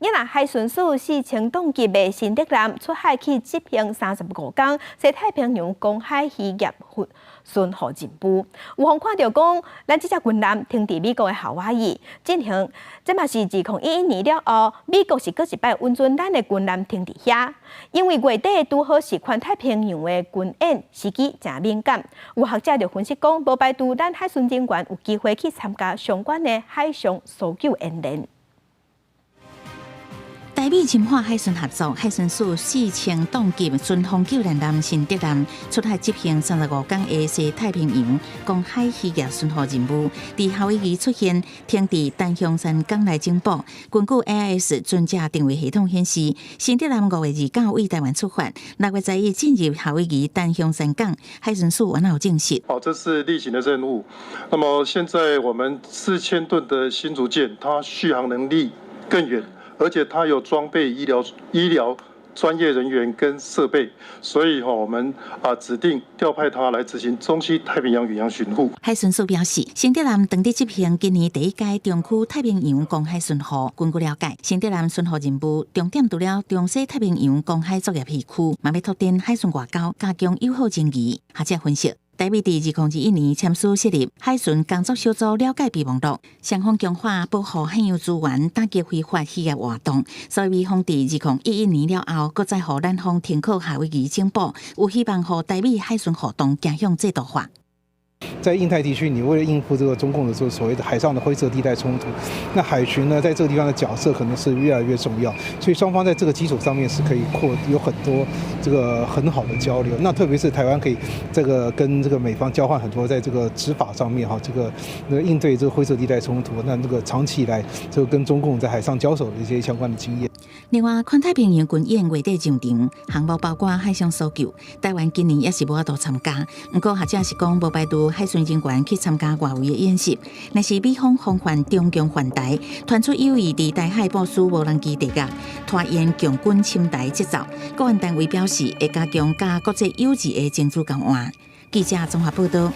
若海巡署4000噸級的新德艦出海去執行35工西太平洋公海漁業巡護任務。有方看著講，咱這隻軍艦停佇美國的夏威夷進行，這嘛是2011年了後，美國是閣一擺允准咱的軍艦停佇遐。因為月底拄好是環太平洋的軍演時機，誠敏感。有學者就分析講，無排除咱海巡人員有機會去參加相關的海上搜救演練。台美深化海巡合作，海巡署4000噸級巡防救難艦新德艦出海執行35工的西太平洋公海漁業巡護任務，佇夏威夷出現，停佇檀香山港內整補。根據 AIS 船隻定位系統顯示，新德艦5月29對台灣出發，6月11進入夏威夷檀香山港，海巡署完有證實。哦，這是例行的任務。那麼現在我們4000噸的新竹艦，它續航能力更遠。而且它有裝備醫療專業人員跟設備，所以哈，我們指定調派它來執行中西太平洋遠洋巡護。海巡署表示，新德艦當佇執行今年第一屆中區太平洋公海巡護。根據了解，新德艦巡護任務重點除了中西太平洋公海作業漁區，嘛欲拓展海巡外交，加強友好情誼。學者分析，台美佇2021年簽署設立海巡工作小組了解備忘錄，雙方強化保護海洋資源、打擊非法漁業活動。所以美方佇2011年了後，閣再予咱方停靠夏威夷整補，有希望予台美海巡活動走向制度化。在印太地區，你為了應付這個中共的這個所謂的海上的灰色地帶衝突，那海巡呢，在這個地方的角色可能是越來越重要。所以雙方在這個基礎上面是可以擴有很多這個很好的交流。那特別是台灣可以這個跟這個美方交換很多在這個執法上面哈，這個那個應對這個灰色地帶衝突，那這個長期以來這個跟中共在海上交手的一些相關的經驗。另外，環太平洋軍演月底上場，項目包括海上搜救，台灣今年也是無法度參加。毋過學者是講，無排除海巡人員去參加外圍的演習。若是美方防範中共犯台，傳出有意佇台海部署無人機地甲，拖延共軍侵台節奏。國安單位表示，會加強佮國際友誼的情資交換。記者綜合報導。